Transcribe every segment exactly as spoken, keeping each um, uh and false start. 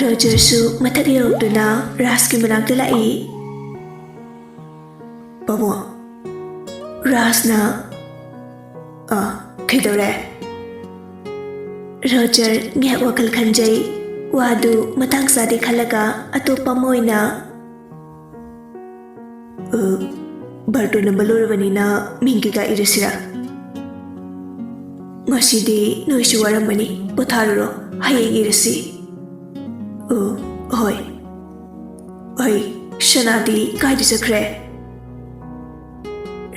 ꯔꯣꯖꯔꯁꯨ ꯃꯊꯛ ꯌꯧꯔꯛꯇꯨꯅ ꯔꯥꯖꯀꯤ ꯃꯅꯥꯛꯇ ꯂꯥꯛꯏ꯫ "ꯄꯥꯕꯨꯡ, ꯔꯥꯖꯅ, ꯑ, ꯀꯩꯗꯧꯔꯦ?" ꯔꯣꯖꯔ ꯉꯥꯏꯍꯥꯛ ꯋꯥꯈꯜ ꯈꯟꯖꯩ꯫ ꯋꯥꯗꯨ ꯃꯇꯥꯡ ꯆꯥꯗꯦ ꯈꯜꯂꯒ ꯑꯇꯣꯞꯄ ꯑꯃ ꯑꯣꯏꯅ, "ꯑ, ꯕꯥꯔꯇꯣꯟ ꯅꯝꯕ ꯂꯣꯏꯔꯕꯅꯤꯅ ꯃꯤꯡ ꯀꯩꯀꯥ ꯏꯔꯁꯤꯔꯥ? ꯉꯁꯤꯗꯤ ꯅꯣꯏꯁꯨ ꯋꯥꯔꯝꯃꯅꯤ, ꯄꯣꯊꯥꯔꯨꯔꯣ, ꯍꯌꯦꯡ ꯏꯔꯁꯤ꯫" "ꯑ, ꯍꯣꯏ꯫ ꯑꯩ, ꯁꯅꯥꯗꯤ ꯀꯥꯏꯗ ꯆꯠꯈ꯭ꯔꯦ?"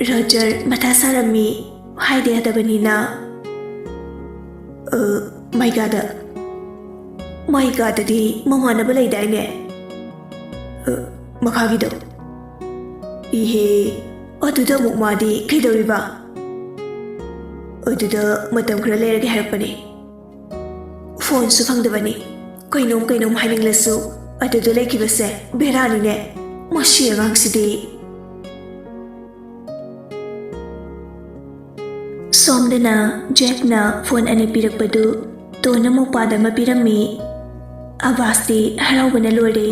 ꯔꯣꯖꯔ ꯃꯊꯥ ꯁꯥꯔꯝꯃꯤ, ꯍꯥꯏꯗ ꯌꯥꯗꯕꯅꯤꯅ꯫ "ꯑ, ꯃꯥꯏꯒꯥꯗ꯫ ꯃꯥꯏꯒꯥꯗꯗꯤ ꯃꯃꯥꯟꯅꯕ ꯂꯩꯗꯥꯏꯅꯦ? ꯑ, ꯃꯈꯥꯒꯤꯗꯣ?" "ꯏꯍꯦ, ꯑꯗꯨꯗ ꯑꯃꯨꯛ ꯃꯥꯗꯤ ꯀꯩꯗꯧꯔꯤꯕ?" "ꯑꯗꯨꯗ ꯃꯇꯝ ꯈꯔ ꯂꯩꯔꯒꯦ ꯍꯥꯏꯔꯛꯄꯅꯦ꯫ ꯐꯣꯟꯁꯨ ꯐꯪꯗꯕꯅꯤ꯫ ꯀꯩꯅꯣꯝ ꯀꯩꯅꯣꯝ ꯍꯥꯏꯅꯤꯡꯂꯁꯨ ꯑꯗꯨꯗ ꯂꯩꯈꯤꯕꯁꯦ ꯕꯦꯔꯥꯅꯤꯅꯦ꯫ ꯃꯁꯤ ꯑꯉꯥꯡꯁꯤꯗꯤ꯫" ꯁꯣꯝꯗꯅ ꯖꯦꯛꯅ ꯐꯣꯟ ꯑꯅꯤ ꯄꯤꯔꯛꯄꯗꯨ ꯇꯣꯟꯅ ꯃꯧꯄ꯭ꯋꯥꯗ ꯑꯃ ꯄꯤꯔꯝꯃꯤ꯫ ꯑꯕꯥꯁꯇꯤ ꯍꯔꯥꯎꯕꯅ ꯂꯣꯏꯔꯦ꯫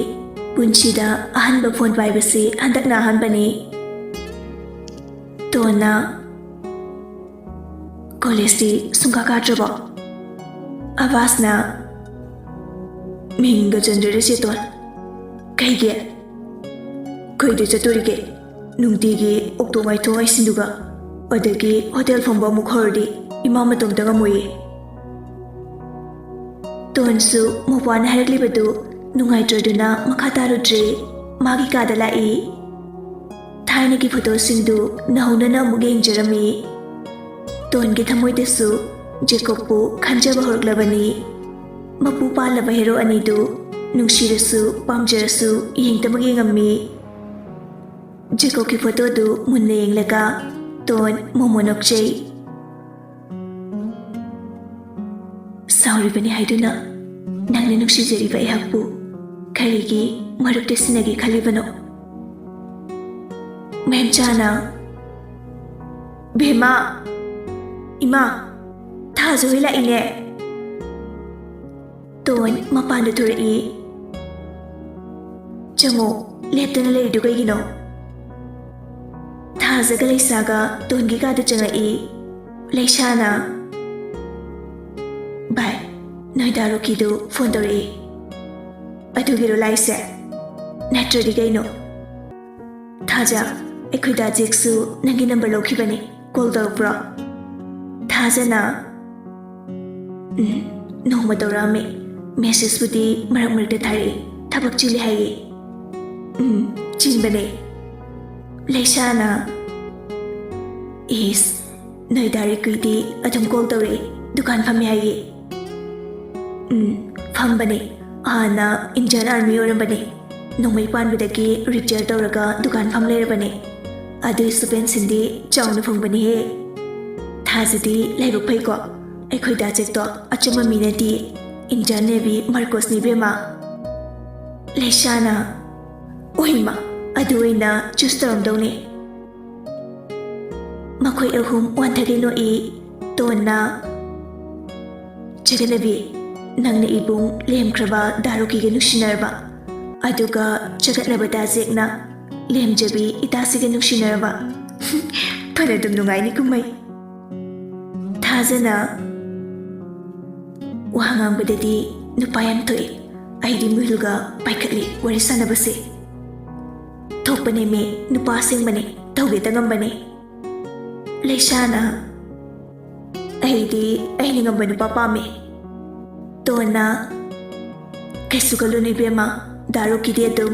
ꯄꯨꯟꯁꯤꯗ ꯑꯍꯟꯕ ꯐꯣꯟ ꯄꯥꯏꯕꯁꯤ ꯍꯟꯗꯛꯅ ꯑꯍꯥꯟꯕꯅꯤ꯫ ꯇꯣꯟꯅ, "ꯀꯣꯂꯦꯖꯇꯤ ꯁꯨꯡꯀꯥ ꯀꯥꯗ꯭ꯔꯕꯣ?" ꯑꯕꯥꯁꯅ, "ꯃꯤꯡꯒ ꯆꯟꯗ꯭ꯔꯦꯗ ꯆꯦꯇꯣꯟ꯫ ꯀꯩꯒꯤ? ꯀꯩꯗ ꯆꯠꯇꯣꯔꯤꯒꯦ? ꯅꯨꯡꯇꯤꯒꯤ ꯑꯣꯛꯇꯣ ꯉꯥꯏꯊꯣꯛ ꯉꯥꯏꯁꯤꯟꯗꯨꯒ, ꯑꯗꯒꯤ ꯍꯣꯇꯦꯜ ꯐꯝꯕ ꯑꯃꯨꯛ ꯍꯧꯔꯗꯤ ꯏꯃꯥ ꯃꯇꯣꯝꯇ ꯉꯝꯃꯣꯏꯌꯦ꯫" ꯇꯣꯟꯁꯨ ꯃꯧꯄ꯭ꯋꯥꯅ ꯍꯥꯏꯔꯛꯂꯤꯕꯗꯨ ꯅꯨꯡꯉꯥꯏꯇ꯭ꯔꯗꯨꯅ ꯃꯈꯥ ꯇꯥꯔꯨꯗ꯭ꯔꯦ꯫ ꯃꯥꯒꯤ ꯀꯥꯗ ꯂꯥꯛꯏ꯫ ꯊꯥꯏꯅꯒꯤ ꯐꯣꯇꯣꯁꯤꯡꯗꯨ ꯅꯧꯍꯧꯅꯅ ꯑꯃꯨꯛ ꯌꯦꯡꯖꯔꯝꯃꯤ꯫ ꯇꯣꯟꯒꯤ ꯊꯃꯣꯏꯗꯁꯨ ꯖꯦꯀꯣꯕꯄꯨ ꯈꯟꯖꯕ ꯍꯧꯔꯛꯂꯕꯅꯤ꯫ ꯃꯄꯨ ꯄꯥꯜꯂꯕ ꯍꯦꯔꯣ ꯑꯅꯤꯗꯨ ꯅꯨꯡꯁꯤꯔꯁꯨ ꯄꯥꯝꯖꯔꯁꯨ ꯌꯦꯡꯗꯃꯛ ꯌꯦꯡꯉꯝꯃꯤ꯫ ꯖꯦꯀꯣꯕꯀꯤ ꯐꯣꯇꯣꯗꯨ ꯃꯨꯟꯅ ꯌꯦꯡꯂꯒ ꯇꯣꯟ ꯃꯣꯃꯣ ꯅꯣꯛꯆꯩ꯫ "ꯁꯥꯎꯔꯤꯕꯅꯤ ꯍꯥꯏꯗꯨꯅ ꯅꯪꯅ ꯅꯨꯡꯁꯤꯖꯔꯤꯕ ꯑꯩꯍꯥꯛꯄꯨ ꯀꯔꯤꯒꯤ ꯃꯔꯨꯞꯇ ꯁꯤꯟꯅꯒꯦ ꯈꯜꯂꯤꯕꯅꯣ?" ꯃꯦꯝꯆꯥꯅ, "ꯕꯦꯝꯃ, ꯏꯃꯥ, ꯊꯥꯖ ꯍꯣꯏ ꯂꯥꯛꯏꯅꯦ꯫" ꯇꯣꯟ ꯃꯄꯥꯟꯗ ꯊꯣꯔꯛꯏ꯫ "ꯆꯪꯉꯣ, ꯂꯦꯞꯇꯅ ꯂꯩꯔꯤꯗꯨ ꯀꯩꯒꯤꯅꯣ?" ꯊꯥꯖꯒ ꯂꯩꯁꯥꯒ ꯇꯣꯟꯒꯤ ꯀꯥꯗ ꯆꯪꯉꯛꯏ꯫ ꯂꯩꯁꯥꯅ, "ꯚꯥꯏ, ꯅꯣꯏ ꯗꯥ ꯔꯣꯀꯤꯗꯨ ꯐꯣꯟ ꯇꯧꯔꯛꯏ꯫ ꯑꯗꯨꯒꯤꯔꯣ ꯂꯥꯛꯏꯁꯦ? ꯅꯠꯇ꯭ꯔꯗꯤ ꯀꯩꯅꯣ?" "ꯊꯥꯖ, ꯑꯩꯈꯣꯏ ꯗꯥ ꯖꯦꯛꯁꯨ ꯅꯪꯒꯤ ꯅꯝꯕꯔ ꯂꯧꯈꯤꯕꯅꯤ꯫ ꯀꯣꯜ ꯇꯧꯔꯛꯄ꯭ꯔꯣ?" ꯊꯥꯖꯅ, "ꯎꯝ, ꯅꯣꯡꯃ ꯇꯧꯔꯛꯑꯝꯃꯦ꯫ ꯃꯦꯁꯦꯖꯄꯨꯗꯤ ꯃꯔꯛ ꯃꯔꯛꯇ ꯊꯥꯔꯛꯏ꯫ ꯊꯕꯛ ꯆꯤꯜꯂꯤ ꯍꯥꯏꯌꯦ꯫" "ꯎꯝ, ꯆꯤꯟꯕꯅꯦ꯫" ꯂꯩꯁꯥꯅ, "ꯏꯁ, ꯅꯣꯏ ꯗꯥ ꯔꯤꯀꯨꯏꯗꯤ ꯑꯗꯨꯝ ꯀꯣꯜ ꯇꯧꯔꯛꯏ꯫ ꯗꯨꯀꯥꯟ ꯐꯝꯃꯦ ꯍꯥꯏꯌꯦ꯫" "ꯎꯝ, ꯐꯝꯕꯅꯦ꯫ ꯍꯥꯟꯅ ꯏꯟꯗꯤꯌꯥꯟ ꯑꯥꯔꯃꯤ ꯑꯣꯏꯔꯝꯕꯅꯦ꯫ ꯅꯣꯡꯃꯩ ꯄꯥꯟꯕꯗꯒꯤ ꯔꯤꯇꯥꯌꯔ ꯇꯧꯔꯒ ꯗꯨꯀꯥꯟ ꯐꯝ ꯂꯩꯔꯕꯅꯦ꯫ ꯑꯗꯨꯏꯁꯨ ꯄꯦꯟꯁꯤꯟꯗꯤ ꯆꯥꯎꯅ ꯐꯪꯕꯅꯤꯍꯦ꯫" "ꯊꯥꯖꯗꯤ ꯂꯥꯏꯕꯛ ꯐꯩꯀꯣ꯫ ꯑꯩꯈꯣꯏ ꯗꯥ ꯖꯦꯛꯇꯣ ꯑꯆꯝꯕ ꯃꯤ ꯅꯠꯇꯦ꯫ ꯏꯟꯗꯤꯌꯥꯟ ꯅꯦꯚꯤ ꯃꯥꯔꯀꯣꯁꯅꯤ ꯏꯕꯦꯝꯃ꯫" ꯂꯩꯁꯥꯅ, "ꯑꯣꯏꯃ, ꯑꯗꯨ ꯑꯣꯏꯅ ꯆꯨꯁ ꯇꯧꯔꯝꯗꯧꯅꯦ꯫" ꯃꯈꯣꯏ ꯑꯍꯨꯝ ꯋꯥꯟꯊꯒꯩ ꯅꯣꯛꯏ꯫ ꯇꯣꯟꯅ, "ꯆꯒꯠꯅꯕꯤ, ꯅꯪꯅ ꯏꯕꯨꯡ ꯂꯦꯝꯈ꯭ꯔꯕ ꯗꯥ ꯔꯣꯀꯤꯒ ꯅꯨꯡꯁꯤꯅꯔꯕ, ꯑꯗꯨꯒ ꯆꯒꯠꯅꯕ ꯗꯥ ꯖꯦꯛꯅ ꯂꯦꯝꯖꯕꯤ ꯏꯇꯥꯁꯤꯒ ꯅꯨꯡꯁꯤꯅꯔꯕ꯫ ꯐꯅꯗꯨꯝ ꯅꯨꯡꯉꯥꯏꯅꯤ ꯀꯨꯝꯍꯩ꯫" ꯊꯥꯖꯅ, "ꯋꯥ ꯉꯥꯡꯕꯗꯗꯤ ꯅꯨꯄꯥ ꯌꯥꯝ ꯊꯣꯛꯏ꯫ ꯑꯩꯗꯤ ꯃꯨꯏꯜꯒ ꯄꯥꯏꯈꯠꯂꯤ ꯋꯥꯔꯤ ꯁꯥꯟꯅꯕꯁꯦ꯫" "ꯊꯣꯛꯄꯅꯦꯃꯤ, ꯅꯨꯄꯥ ꯑꯁꯦꯡꯕꯅꯦ, ꯇꯧꯒꯦꯇ ꯉꯝꯕꯅꯦ꯫" ꯂꯩꯁꯥꯅ, "ꯑꯩꯗꯤ ꯑꯩꯅ ꯉꯝꯕ ꯅꯨꯄꯥ ꯄꯥꯝꯃꯦ꯫" ꯇꯣꯟꯅ, "ꯀꯩꯁꯨ ꯈꯜꯂꯨꯅꯨ ꯏꯕꯦꯝꯃ, ꯗꯥ ꯔꯣꯀꯤꯗꯤ ꯑꯗꯨꯝ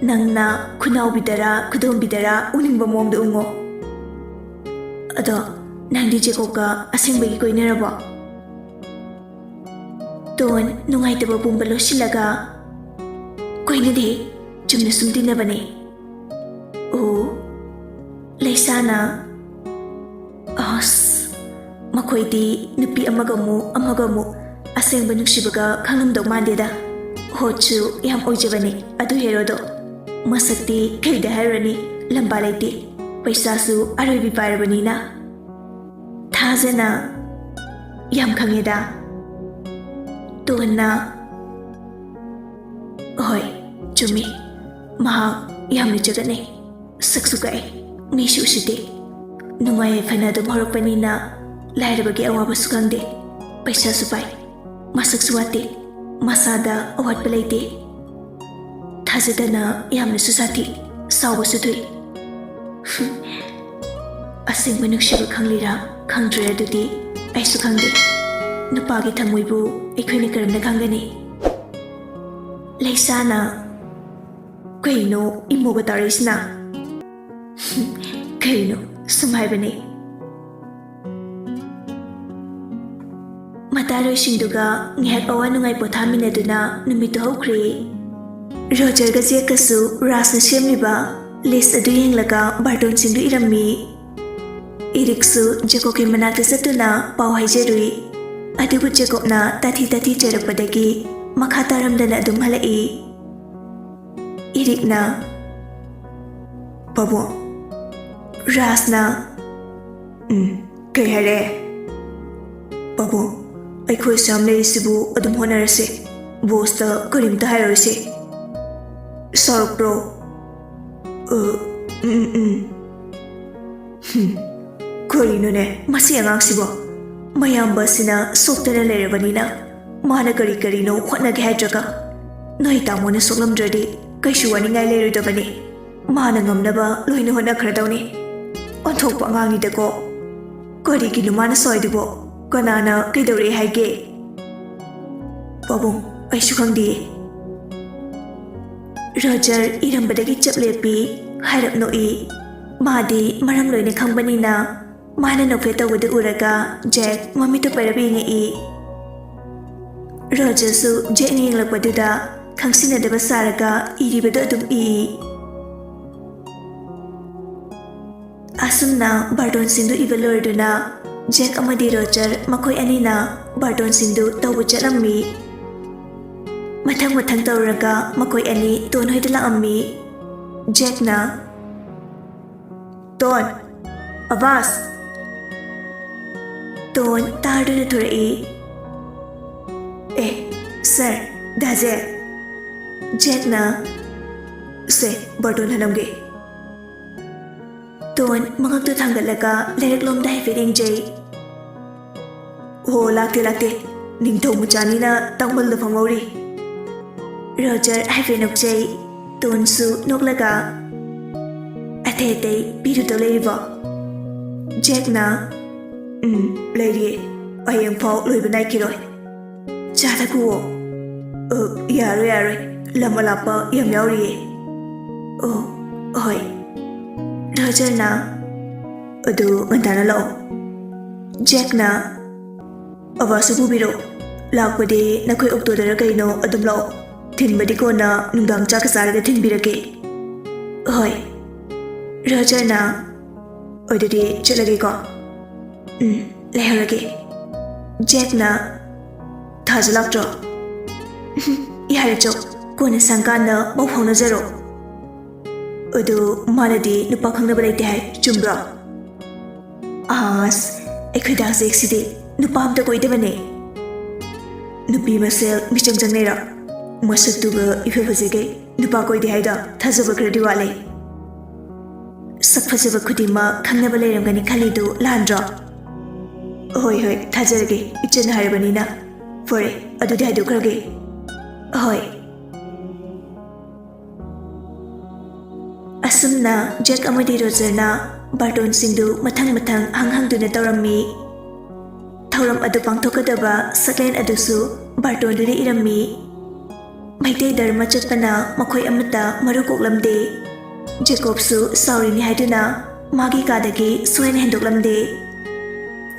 ꯅꯪꯅ ꯈꯨꯅꯥꯎꯕꯤꯗꯔꯥ ꯈꯨꯗꯣꯝꯕꯤꯗꯔꯥ ꯎꯅꯤꯡꯕ ꯃꯑꯣꯡꯗ ꯎꯪꯉꯣ꯫ ꯑꯗꯣ ꯅꯪꯗꯤ ꯖꯦꯀꯣꯕꯀ ꯑꯁꯦꯡꯕꯒꯤ ꯀꯣꯏꯅꯔꯕꯣ?" ꯇꯣꯟ ꯅꯨꯡꯉꯥꯏꯇꯕ ꯄꯨꯝꯕ ꯂꯣꯠꯁꯤꯜꯂꯒ, "ꯀꯣꯏꯅꯗꯦ, ꯆꯨꯝꯅ ꯁꯨꯝ ꯇꯤꯟꯅꯕꯅꯦ꯫" "ꯑꯣ꯫" ꯂꯩꯁꯥꯅ, "ꯑꯁ, ꯃꯈꯣꯏꯗꯤ ꯅꯨꯄꯤ ꯑꯃꯒ ꯑꯃꯨꯛ, ꯑꯃꯒ ꯑꯃꯨꯛ ꯑꯁꯦꯡꯕ ꯅꯨꯡꯁꯤꯕꯒ ꯈꯪꯂꯝꯗꯧ ꯃꯥꯟꯗꯦꯗ꯫ ꯍꯣꯠꯁꯨ ꯌꯥꯝ ꯑꯣꯏꯖꯕꯅꯦ ꯑꯗꯨ ꯍꯦꯔꯣꯗꯣ꯫ ꯃꯁꯛꯇꯤ ꯀꯩꯗ ꯍꯥꯏꯔꯨꯔꯅꯤ, ꯂꯝꯕꯥ ꯂꯩꯇꯦ꯫ ꯄꯩꯁꯥꯁꯨ ꯑꯔꯣꯏꯕꯤ ꯄꯥꯏꯔꯕꯅꯤꯅ꯫" ꯊꯥꯖꯅ, "ꯌꯥꯝ ꯈꯪꯉꯦꯗ꯫" ꯇꯣꯟꯅ, ꯆꯨꯝꯃꯤ, ꯃꯍꯥꯛ ꯌꯥꯝꯅ ꯖꯒꯠꯅꯩ꯫ ꯁꯛꯁꯨ ꯀꯛꯑꯦ, ꯃꯤꯁꯨ ꯎꯁꯤꯠꯇꯦ꯫ ꯅꯨꯡꯉꯥꯏ ꯌꯥꯏꯐꯅ ꯑꯗꯨꯝ ꯍꯧꯔꯛꯄꯅꯤꯅ ꯂꯥꯏꯔꯕꯒꯤ ꯑꯋꯥꯕꯁꯨ ꯈꯪꯗꯦ, ꯄꯩꯁꯥꯁꯨ ꯄꯥꯏ, ꯃꯁꯛꯁꯨ ꯋꯥꯠꯇꯦ, ꯃꯁꯥꯗ ꯑꯋꯥꯠꯄ ꯂꯩꯇꯦ꯫ ꯊꯥꯖꯗꯅ ꯌꯥꯝꯅꯁꯨ ꯁꯥꯊꯤ, ꯁꯥꯎꯕꯁꯨ ꯊꯨꯏ꯫ ꯑꯁꯦꯡꯕ ꯅꯨꯡꯁꯤꯕ ꯈꯪꯂꯤꯔꯥ ꯈꯪꯗ꯭ꯔꯤꯔꯥ ꯑꯗꯨꯗꯤ ꯑꯩꯁꯨ ꯈꯪꯗꯦ꯫ ꯅꯨꯄꯥꯒꯤ ꯊꯃꯣꯏꯕꯨ ꯑꯩꯈꯣꯏꯅ ꯀꯔꯝꯅ ꯈꯪꯒꯅꯤ? ꯂꯩꯁꯥꯅ ꯀꯩꯅꯣ ꯏꯃꯣꯒ ꯇꯥꯔꯛꯏꯁꯤꯅ? ꯀꯩꯅꯣ, ꯁꯨꯝ ꯍꯥꯏꯕꯅꯦ꯫ ꯃꯇꯥꯂꯣꯏꯁꯤꯡꯗꯨꯒ ꯉꯥꯏꯍꯥꯛ ꯑꯋꯥ ꯅꯨꯡꯉꯥꯏ ꯄꯣꯊꯥꯃꯤꯟꯅꯗꯨꯅ ꯅꯨꯃꯤꯠꯇꯨ ꯍꯧꯈ꯭ꯔꯦ꯫ ꯔꯣꯖꯔꯒ ꯖꯦꯛꯀꯁꯨ ꯔꯥꯖꯅ ꯁꯦꯝꯂꯤꯕ ꯂꯤꯁ ꯑꯗꯨ ꯌꯦꯡꯂꯒ ꯕꯥꯔꯇꯣꯟꯁꯤꯡꯗꯨ ꯏꯔꯝꯃꯤ꯫ ꯏꯔꯤꯛꯁꯨ ꯖꯦꯀꯣꯕꯀꯤ ꯃꯅꯥꯛꯇ ꯆꯠꯇꯨꯅ ꯄꯥꯎ ꯍꯥꯏꯖꯔꯨꯏ꯫ ꯑꯗꯨꯕꯨ ꯖꯦꯀꯣꯕꯅ ꯇꯥꯊꯤ ꯇꯥꯊꯤ ꯆꯩꯔꯛꯄꯗꯒꯤ ꯃꯈꯥ ꯇꯥꯔꯝꯗꯅ ꯑꯗꯨꯝ ꯍꯜꯂꯛꯏ꯫ ꯏꯔꯤꯛꯅ, "ꯄꯥꯕꯨꯡ, ꯔꯥꯖꯅ, ꯎꯝ, ꯀꯩ ꯍꯥꯏꯔꯦ?" "ꯄꯥꯕꯨꯡ, ꯑꯩꯈꯣꯏ ꯑꯁꯨꯛ ꯌꯥꯝ ꯂꯩꯔꯤꯁꯤꯕꯨ ꯑꯗꯨꯝ ꯍꯣꯠꯅꯔꯁꯦ꯫ ꯕꯣꯁꯇ ꯀꯔꯤꯝꯇ ꯍꯥꯏꯔꯔꯣꯏꯁꯦ꯫ ꯁꯥꯎꯔꯛꯄ꯭ꯔꯣ?" "ꯑ, ꯎꯝ, ꯎꯝ, ꯎꯝ꯫ ꯍꯨꯝ, ꯀꯔꯤꯅꯣꯅꯦ ꯃꯁꯤ ꯑꯉꯥꯡꯁꯤꯕꯣ? ꯃꯌꯥꯝꯕ ꯑꯁꯤꯅ ꯁꯣꯛꯇꯅ ꯂꯩꯔꯕꯅꯤꯅ ꯃꯥꯅ ꯀꯔꯤ ꯀꯔꯤꯅꯣ ꯍꯣꯠꯅꯒꯦ ꯍꯥꯏꯗ꯭ꯔꯒ? ꯅꯣꯏ ꯇꯥꯃꯣꯅ ꯁꯣꯛꯂꯝꯗ꯭ꯔꯗꯤ ꯀꯩꯁꯨ ꯋꯥꯅꯤꯡꯉꯥꯏ ꯂꯩꯔꯣꯏꯗꯕꯅꯤ꯫ ꯃꯥꯅ ꯉꯝꯅꯕ ꯂꯣꯏꯅ ꯍꯣꯠꯅꯈ꯭ꯔꯗꯧꯅꯤ꯫ ꯑꯣꯟꯊꯣꯛꯄ ꯑꯉꯥꯡꯅꯤꯗꯀꯣ꯫ ꯀꯔꯤꯒꯤꯅꯣ ꯃꯥꯅ ꯁꯥꯎꯏꯗꯨꯕꯣ? ꯀꯅꯥꯅ ꯀꯩꯗꯧꯔꯛꯑꯦ ꯍꯥꯏꯒꯦ?" "ꯄꯥꯕꯨꯡ, ꯑꯩꯁꯨ ꯈꯪꯗꯤꯌꯦ꯫" ꯔꯣꯖꯔ ꯏꯔꯝꯕꯗꯒꯤ ꯆꯞ ꯂꯦꯞꯄꯤ꯫ ꯍꯥꯏꯔꯞ ꯅꯣꯛꯏ꯫ ꯃꯥꯗꯤ ꯃꯔꯝ ꯂꯣꯏꯅ ꯈꯪꯕꯅꯤꯅ ꯃꯥꯅ ꯅꯣꯛꯐꯦꯠ ꯇꯧꯕꯗꯨ ꯎꯔꯒ ꯖꯦꯛ ꯃꯃꯤꯠꯇꯨ ꯄꯩꯔꯞ ꯌꯦꯡꯉꯛꯏ꯫ ꯔꯣꯖꯔꯁꯨ ꯖꯦꯛꯅ ꯌꯦꯡꯂꯛꯄꯗꯨꯗ ꯈꯪꯁꯤꯟꯅꯗꯕ ꯁꯥꯔꯒ ꯏꯔꯤꯕꯗꯨ ꯑꯗꯨꯝ ꯏ꯫ ꯑꯁꯨꯝꯅ ꯕꯥꯔꯇꯣꯟꯁꯤꯡꯗꯨ ꯏꯕ ꯂꯣꯏꯔꯗꯨꯅ ꯖꯦꯛ ꯑꯃꯗꯤ ꯔꯣꯖꯔ ꯃꯈꯣꯏ ꯑꯅꯤꯅ ꯕꯥꯔꯇꯣꯟꯁꯤꯡꯗꯨ ꯇꯧꯕ ꯆꯠꯂꯝꯃꯤ꯫ ꯃꯊꯪ ꯃꯊꯪ ꯇꯧꯔꯒ ꯃꯈꯣꯏ ꯑꯅꯤ ꯇꯣꯟ ꯍꯣꯏꯗ ꯂꯥꯛꯑꯝꯃꯤ꯫ ꯖꯦꯛꯅ, "ꯇꯣꯟ, ꯑꯕꯥꯁ!" ꯇꯣꯟ ꯇꯥꯔꯗꯨꯅ ꯊꯣꯔꯛꯏ꯫ "ꯑꯦ, ꯁꯥꯔ, ꯗꯥ ꯖꯦꯛ!" ꯖꯦꯛꯅ, "ꯁꯦ, ꯕꯥꯔꯇꯣꯟ ꯍꯜꯂꯝꯒꯦ꯫" ꯇꯣꯟ ꯃꯉꯛꯇꯨ ꯊꯥꯡꯒꯠꯂꯒ ꯂꯩꯔꯛꯂꯣꯝꯗ ꯍꯥꯏꯐꯦꯠ ꯌꯦꯡꯖꯩ꯫ "ꯑꯣ, ꯂꯥꯛꯇꯦ, ꯂꯥꯛꯇꯦ꯫ ꯅꯤꯡꯊꯧ ꯃꯆꯥꯅꯤꯅ ꯇꯥꯡꯃꯜꯗ ꯐꯪꯍꯧꯔꯤ꯫" ꯔꯣꯖꯔ ꯍꯥꯏꯐꯦꯠ ꯅꯣꯛꯆꯩ꯫ ꯇꯣꯟꯁꯨ ꯅꯣꯛꯂꯒ, "ꯑꯇꯩ ꯑꯇꯩ ꯄꯤꯔꯨꯗꯧ ꯂꯩꯔꯤꯕꯣ?" ꯖꯦꯛꯅ, "ꯎꯝ, ꯂꯩꯔꯤꯌꯦ꯫ ꯍꯌꯦꯡꯐꯥꯎ ꯂꯣꯏꯕ ꯅꯥꯏꯈꯤꯔꯣꯏ꯫ ꯆꯥ ꯊꯛꯈꯨꯋꯣ꯫" "ꯑ, ꯌꯥꯔꯣꯏ, ꯌꯥꯔꯣꯏ꯫ ꯂꯝ ꯑꯂꯥꯞꯄ ꯌꯥꯝ ꯌꯥꯎꯔꯤꯌꯦ꯫" "ꯑꯣ, ꯍꯣꯏ꯫" ꯔꯣꯖꯔꯅ, "ꯑꯗꯨ ꯉꯟꯇꯥꯅ ꯂꯥꯛꯑꯣ꯫" ꯖꯦꯛꯅ, "ꯑꯕꯥꯁꯨ ꯄꯨꯕꯤꯔꯣ꯫ ꯂꯥꯛꯄꯗꯤ ꯅꯈꯣꯏ ꯑꯣꯛꯇꯣꯗꯔ ꯀꯩꯅꯣ ꯑꯗꯨꯝ ꯂꯥꯛꯑꯣ꯫ ꯊꯤꯟꯕꯗꯤ ꯀꯣꯟꯅ ꯅꯨꯡꯗꯥꯡ ꯆꯥꯛꯀ ꯆꯥꯔꯒ ꯊꯤꯟꯕꯤꯔꯛꯀꯦ꯫" "ꯍꯣꯏ꯫" ꯔꯣꯖꯔꯅ, "ꯑꯗꯨꯗꯤ ꯆꯠꯂꯒꯦꯀꯣ꯫" "ꯎꯝ, ꯂꯩꯍꯧꯔꯒꯦ꯫" ꯖꯦꯛꯅ, "ꯊꯥꯖ ꯂꯥꯛꯇ꯭ꯔꯣ?" "ꯌꯥꯔꯦ ꯆꯣ, ꯀꯣꯟꯅ ꯁꯪꯀꯥꯟꯗ ꯄꯥꯎ ꯐꯥꯎꯅꯖꯔꯣ꯫" "ꯑꯗꯨ ꯃꯥꯅꯗꯤ ꯅꯨꯄꯥ ꯈꯪꯅꯕ ꯂꯩꯇꯦ ꯍꯥꯏ, ꯆꯨꯝꯕ꯭ꯔꯣ?" "ꯑꯁ, ꯑꯩꯈꯣꯏ ꯗꯥ ꯖꯦꯛꯁꯤꯗꯤ ꯅꯨꯄꯥ ꯑꯝꯇ ꯀꯣꯏꯗꯕꯅꯦ꯫" "ꯅꯨꯄꯤ ꯃꯁꯦꯜ ꯃꯤꯆꯪ ꯆꯪꯅꯩꯔꯣ? ꯃꯁꯛꯇꯨꯒ ꯏꯐ ꯐꯖꯒꯩ ꯅꯨꯄꯥ ꯀꯣꯏꯗꯦ ꯍꯥꯏꯗꯣ ꯊꯥꯖꯕ ꯈꯔꯗꯤ ꯋꯥꯠꯂꯦ꯫" "ꯁꯛ ꯐꯖꯕ ꯈꯨꯗꯤꯡꯃꯛ ꯈꯪꯅꯕ ꯂꯩꯔꯝꯒꯅꯤ ꯈꯜꯂꯤꯗꯨ ꯂꯥꯟꯗ꯭ꯔꯣ?" "ꯍꯣꯏ, ꯍꯣꯏ, ꯊꯥꯖꯔꯒꯦ, ꯏꯆꯟꯅ ꯍꯥꯏꯔꯕꯅꯤꯅ꯫ ꯐꯔꯦ, ꯑꯗꯨꯗꯤ ꯍꯥꯏꯗꯣꯛꯈ꯭ꯔꯒꯦ꯫" "ꯍꯣꯏ꯫" ꯑꯁꯨꯝꯅ ꯖꯦꯛ ꯑꯃꯗꯤ ꯔꯣꯖꯔꯅ ꯕꯥꯔꯇꯣꯟꯁꯤꯡꯗꯨ ꯃꯊꯪ ꯃꯊꯪ ꯍꯪ ꯍꯪꯗꯨꯅ ꯇꯧꯔꯝꯃꯤ꯫ ꯊꯧꯔꯝ ꯑꯗꯨ ꯄꯥꯡꯊꯣꯛꯀꯗꯕ ꯁꯛꯂꯦꯟ ꯑꯗꯨꯁꯨ ꯕꯥꯔꯇꯣꯟꯗꯨꯅ ꯏꯔꯝꯃꯤ꯫ ꯃꯩꯇꯩ ꯙꯔꯃ ꯆꯠꯄꯅ ꯃꯈꯣꯏ ꯑꯃꯠꯇ ꯃꯔꯨ ꯀꯣꯛꯂꯝꯗꯦ꯫ ꯖꯦꯀꯣꯕꯁꯨ ꯁꯥꯎꯔꯤꯅꯤ ꯍꯥꯏꯗꯨꯅ ꯃꯥꯒꯤ ꯀꯥꯗꯒꯤ ꯁꯣꯏꯅ ꯍꯦꯟꯗꯣꯛꯂꯝꯗꯦ꯫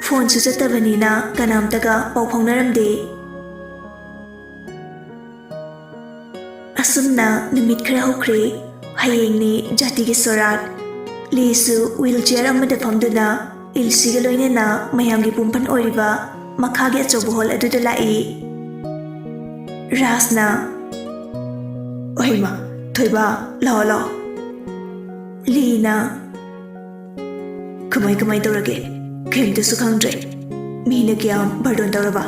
ꯐꯣꯟꯁꯨ ꯆꯠꯇꯕꯅꯤꯅ ꯀꯅꯥꯝꯇꯒ ꯄꯥꯎ ꯐꯥꯎꯅꯔꯝꯗꯦ꯫ ꯑꯁꯨꯝꯅ ꯅꯨꯃꯤꯠ ꯈꯔ ꯍꯧꯈ꯭ꯔꯦ꯫ ꯍꯌꯦꯡꯅꯤ ꯖꯥꯇꯤꯒꯤ ꯁꯣꯔꯥꯠ꯫ ꯂꯤꯁꯨ ꯋꯤꯜ ꯆꯤꯌꯔ ꯑꯃꯗ ꯐꯝꯗꯨꯅ ꯏꯜꯁꯤꯒ ꯂꯣꯏꯅꯅ ꯃꯌꯥꯝꯒꯤ ꯄꯨꯝꯐꯝ ꯑꯣꯏꯔꯤꯕ ꯃꯈꯥꯒꯤ ꯑꯆꯧꯕ ꯍꯣꯜ ꯑꯗꯨꯗ ꯂꯥꯛꯏ꯫ ꯔꯥꯖꯅ, "ꯑꯣꯍꯩꯃ, ꯊꯣꯏꯕ, ꯂꯥꯛꯑꯣ, ꯂꯥꯛꯑꯣ꯫" ꯂꯤꯅ, "ꯀꯃꯥꯏ ꯀꯃꯥꯏ ꯇꯧꯔꯒꯦ? ꯀꯔꯤꯝꯇꯁꯨ ꯈꯪꯗ꯭ꯔꯦ꯫ ꯃꯤꯅ ꯀꯌꯥꯝ ꯕꯥꯔꯇꯣꯟ ꯇꯧꯔꯕ?"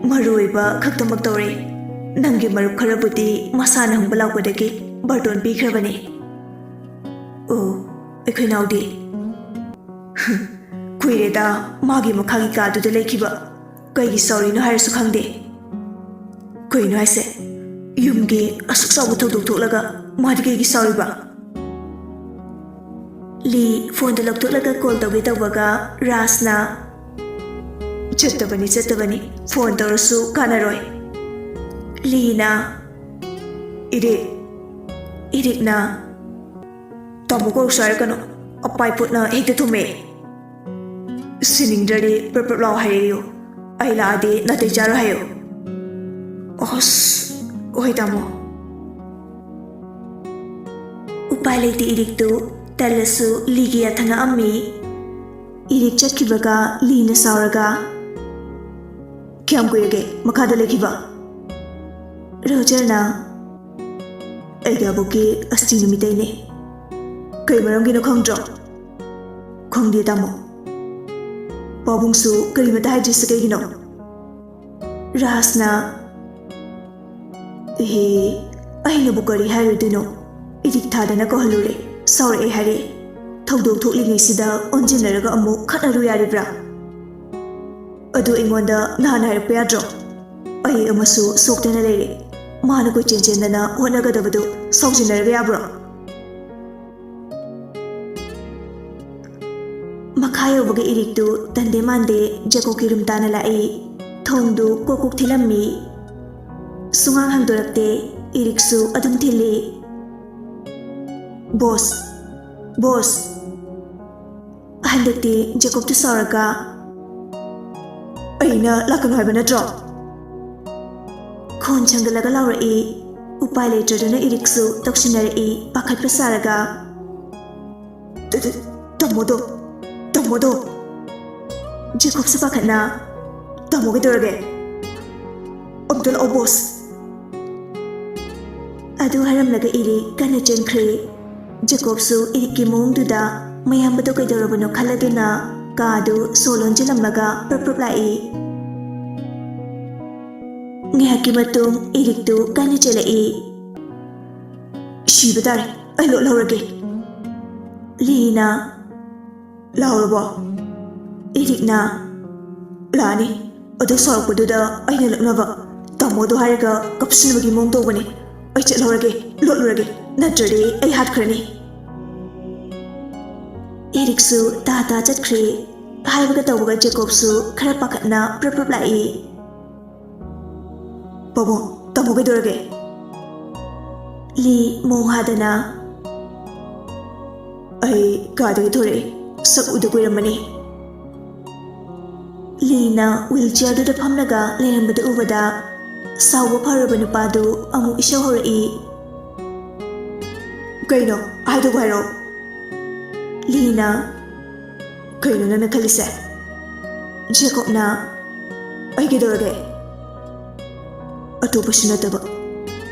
"ꯃꯔꯨ ꯑꯣꯏꯕ ꯈꯛꯇꯃꯛ ꯇꯧꯔꯦ꯫ ꯅꯪꯒꯤ ꯃꯔꯨꯞ ꯈꯔꯕꯨꯗꯤ ꯃꯁꯥꯅ ꯍꯪꯕ ꯂꯥꯛꯄꯗꯒꯤ ꯕꯥꯔꯇꯣꯟ ꯄꯤꯈ꯭ꯔꯕꯅꯤ꯫ ꯑꯣ, ꯑꯩꯈꯣꯏ ꯅꯥꯎꯗꯤ? ꯀꯨꯏꯔꯦꯗ, ꯃꯥꯒꯤ ꯃꯈꯥꯒꯤ ꯀꯥꯗꯨꯗ ꯂꯩꯈꯤꯕ꯫ ꯀꯩꯒꯤ ꯁꯥꯎꯔꯤꯅꯣ ꯍꯥꯏꯔꯁꯨ ꯈꯪꯗꯦ꯫ ꯀꯩꯅꯣ ꯍꯥꯏꯁꯦ? ꯌꯨꯝꯒꯤ ꯑꯁꯨꯛ ꯆꯥꯎꯕ ꯊꯧꯗꯣꯛ ꯊꯣꯛꯂꯒ ꯃꯥꯗꯤ ꯀꯩꯒꯤ ꯁꯥꯎꯔꯤꯕ? ꯂꯤ ꯐꯣꯟꯗꯨ ꯂꯧꯊꯣꯛꯂꯒ ꯀꯣꯜ ꯇꯧꯒꯦ ꯇꯧꯕꯒ ꯔꯥꯖꯅ, "ꯆꯠꯇꯕꯅꯤ, ꯆꯠꯇꯕꯅꯤ, ꯐꯣꯟ ꯇꯧꯔꯁꯨ ꯀꯥꯟꯅꯔꯣꯏ꯫" ꯂꯤꯅ, "ꯏꯔꯤꯛ?" ꯏꯔꯤꯛꯅ, "ꯇꯥꯃꯣ ꯀꯧꯔꯛꯁꯨ ꯍꯥꯏꯔꯛꯀꯅꯨ, ꯑꯄꯥꯏ ꯄꯣꯠꯅ ꯍꯦꯛꯇ ꯊꯨꯝꯃꯦ꯫ ꯁꯤꯅꯤꯡꯗ꯭ꯔꯗꯤ ꯄ꯭ꯔꯞ ꯄ꯭ꯔꯞ ꯂꯥꯎ ꯍꯥꯏꯔꯛꯏꯌꯨ, ꯑꯩ ꯂꯥꯛꯑꯗꯤ ꯅꯥꯇꯩ ꯆꯥꯔꯣꯏ ꯍꯥꯏꯌꯨ꯫" ꯑꯁ, ꯍꯣꯏ ꯇꯥꯃꯣ꯫ ꯎꯄꯥꯏ ꯂꯩꯇꯦ, ꯏꯔꯤꯛꯇꯨ ꯇꯜꯂꯁꯨ ꯂꯤꯒꯤ ꯌꯥꯊꯪ ꯉꯛꯑꯝꯃꯤ꯫ ꯏꯔꯤꯛ ꯆꯠꯈꯤꯕꯒ ꯂꯤꯅ ꯁꯥꯎꯔꯒ, "ꯀꯌꯥꯝ ꯀꯨꯏꯔꯒꯦ ꯃꯈꯥꯗ ꯂꯩꯈꯤꯕ?" ꯔꯣꯖꯔꯅ, "ꯑꯩꯒꯤ ꯑꯕꯣꯛꯀꯤ ꯑꯁꯇꯤ ꯅꯨꯃꯤꯠꯇꯩꯅꯦ꯫" "ꯀꯩ ꯃꯔꯝꯒꯤꯅꯣ ꯈꯪꯗ꯭ꯔꯣ?" "ꯈꯪꯗꯦ ꯇꯥꯃꯣ꯫ ꯄꯥꯕꯨꯡꯁꯨ ꯀꯔꯤꯃꯇ ꯍꯥꯏꯗ꯭ꯔꯤꯁꯤ ꯀꯩꯒꯤꯅꯣ?" ꯔꯥꯖꯅ, "ꯑꯦꯍꯦ, ꯑꯩꯅꯕꯨ ꯀꯔꯤ ꯍꯥꯏꯔꯨꯗꯣꯏꯅꯣ? ꯏꯔꯤꯛ ꯊꯥꯗꯅ ꯀꯧꯍꯜꯂꯨꯔꯦ, ꯁꯥꯎꯔꯛꯑꯦ ꯍꯥꯏꯔꯦ꯫ ꯊꯧꯗꯣꯛ ꯊꯣꯛꯂꯤꯉꯩꯁꯤꯗ ꯑꯣꯟꯁꯤꯟꯅꯔꯒ ꯑꯃꯨꯛ ꯈꯠꯅꯔꯨ ꯌꯥꯔꯤꯕ꯭ꯔꯥ? ꯑꯗꯨ ꯑꯩꯉꯣꯟꯗ ꯅꯍꯥꯟ ꯍꯥꯏꯔꯛꯄ ꯌꯥꯗ꯭ꯔꯣ? ꯑꯩ ꯑꯃꯁꯨ ꯁꯣꯛꯇꯅ ꯂꯩꯔꯦ꯫ ꯃꯥꯅ ꯀꯣꯏꯆꯦꯟ ꯆꯦꯟꯗꯅ ꯍꯣꯠꯅꯒꯗꯕꯗꯨ ꯁꯥꯎꯖꯤꯟꯅꯔꯒ ꯌꯥꯕ꯭ꯔꯣ?" ꯃꯈꯥ ꯌꯧꯕꯒ ꯏꯔꯤꯛꯇꯨ ꯇꯟꯗꯦ ꯃꯥꯟꯗꯦ ꯖꯦꯀꯣꯕꯀꯤ ꯔꯨꯝ ꯇꯥꯅ ꯂꯥꯛꯏ꯫ ꯊꯣꯡꯗꯨ ꯀꯣꯛ ꯀꯣꯛ ꯊꯤꯜꯂꯝꯃꯤ꯫ ꯁꯨꯡꯍꯥꯡ ꯍꯥꯡꯗꯣꯔꯛꯇꯦ꯫ ꯏꯔꯤꯛꯁꯨ ꯑꯗꯨꯝ ꯊꯤꯜꯂꯤ꯫ "ꯕꯣꯁ, ꯕꯣꯁ!" ꯍꯟꯗꯛꯇꯤ ꯖꯦꯀꯣꯕꯇꯨ ꯁꯥꯎꯔꯒ, "ꯑꯩꯅ ꯂꯥꯛꯀꯅꯨ ꯍꯥꯏꯕ ꯅꯠꯇ꯭ꯔꯣ?" ꯈꯣꯟ ꯁꯪꯒꯠꯂꯒ ꯂꯥꯎꯔꯛꯏ꯫ ꯎꯄꯥꯏ ꯂꯩꯇ꯭ꯔꯗꯨꯅ ꯏꯔꯤꯛꯁꯨ ꯇꯧꯁꯤꯟꯅꯔꯛꯏ, ꯄꯥꯈꯠꯄ ꯁꯥꯔꯒ꯫ "ꯇ-, ꯇ-, ꯇꯥꯃꯣꯗꯣ, ꯇꯥꯃꯣꯗꯣ!" ꯖꯦꯀꯣꯕꯁꯨ ꯄꯥꯈꯠꯅ, "ꯇꯥꯃꯣ ꯀꯩꯗꯧꯔꯒꯦ? ꯑꯝꯇ ꯂꯥꯛꯑꯣ ꯕꯣꯁ!" ꯑꯗꯨ ꯍꯥꯏꯔꯝꯂꯒ ꯏꯔꯤꯛ ꯀꯟꯅ ꯆꯦꯟꯈ꯭ꯔꯦ꯫ ꯖꯦꯀꯣꯕꯁꯨ ꯏꯔꯤꯛꯀꯤ ꯃꯑꯣꯡꯗꯨꯗ ꯃꯌꯥꯝꯕꯗꯣ ꯀꯩꯗꯧꯔꯕꯅꯣ ꯈꯜꯂꯗꯨꯅ ꯀꯥꯗꯨ ꯁꯣ ꯂꯣꯟꯁꯤꯜꯂꯝꯂꯒ ꯄ꯭ꯔꯞ ꯄ꯭ꯔꯞ ꯂꯥꯛꯏ꯫ ꯉꯥꯏꯍꯥꯛꯀꯤ ꯃꯇꯨꯡ ꯏꯔꯤꯛꯇꯨ ꯀꯟꯅ ꯆꯦꯜꯂꯛꯏ꯫ "ꯁꯤꯕ ꯇꯥꯔꯦ, ꯑꯩ ꯂꯣꯠꯍꯧꯔꯒꯦ꯫" ꯂꯤꯅ, "ꯂꯥꯎꯔꯕꯣ?" ꯏꯔꯤꯛꯅ, "ꯂꯥꯛꯑꯅꯤ, ꯑꯗꯨ ꯁꯥꯎꯔꯛꯄꯗꯨꯗ ꯑꯩꯅ ꯂꯛꯅꯕ꯫ ꯇꯥꯃꯣꯗꯣ ꯍꯥꯏꯔꯒ ꯀꯞꯁꯤꯟꯅꯕꯒꯤ ꯃꯑꯣꯡ ꯇꯧꯕꯅꯦ꯫ ꯑꯩ ꯆꯠꯍꯧꯔꯒꯦ, ꯂꯣꯠꯂꯨꯔꯒꯦ, ꯅꯠꯇ꯭ꯔꯗꯤ ꯑꯩ ꯍꯥꯠꯈ꯭ꯔꯅꯤ꯫" ꯏꯔꯤꯛꯁꯨ ꯇꯥ ꯇꯥ ꯆꯠꯈ꯭ꯔꯦ꯫ ꯍꯥꯏꯕꯒ ꯇꯧꯕꯒ ꯖꯦꯀꯣꯕꯁꯨ ꯈꯔ ꯄꯥꯈꯠꯅ ꯄ꯭ꯔꯞ ꯄ꯭ꯔꯞ ꯂꯥꯛꯏ꯫ "ꯄꯥꯕꯨꯡ, ꯇꯥꯃꯣ ꯀꯩꯗꯧꯔꯒꯦ?" ꯂꯤ ꯃꯣꯡ ꯍꯥꯗꯅ, "ꯑꯩ ꯀꯥꯗꯒꯤ ꯊꯣꯔꯛꯑꯦ, ꯁꯛ ꯎꯗ ꯀꯨꯏꯔꯝꯃꯅꯤ꯫" ꯂꯤꯅ ꯋꯤꯜ ꯆꯤꯌꯔꯗꯨꯗ ꯐꯝꯂꯒ ꯂꯩꯔꯝꯕꯗꯨ ꯎꯕꯗ ꯁꯥꯎꯕ ꯐꯔꯕ ꯅꯨꯄꯥꯗꯨ ꯑꯃꯨꯛ ꯏꯁꯧ ꯍꯧꯔꯛꯏ꯫ "ꯀꯩꯅꯣ? ꯍꯥꯏꯗꯣꯛꯄ ꯍꯥꯏꯔꯛꯑꯣ꯫" ꯂꯤꯅ, "ꯀꯩꯅꯣ ꯅꯪꯅ ꯈꯜꯂꯤꯁꯦ?" ꯖꯦꯀꯣꯕꯅ, "ꯑꯩ ꯀꯩꯗꯧꯔꯒꯦ?" "ꯑꯇꯣꯞꯄꯁꯨ ꯅꯠꯇꯕ,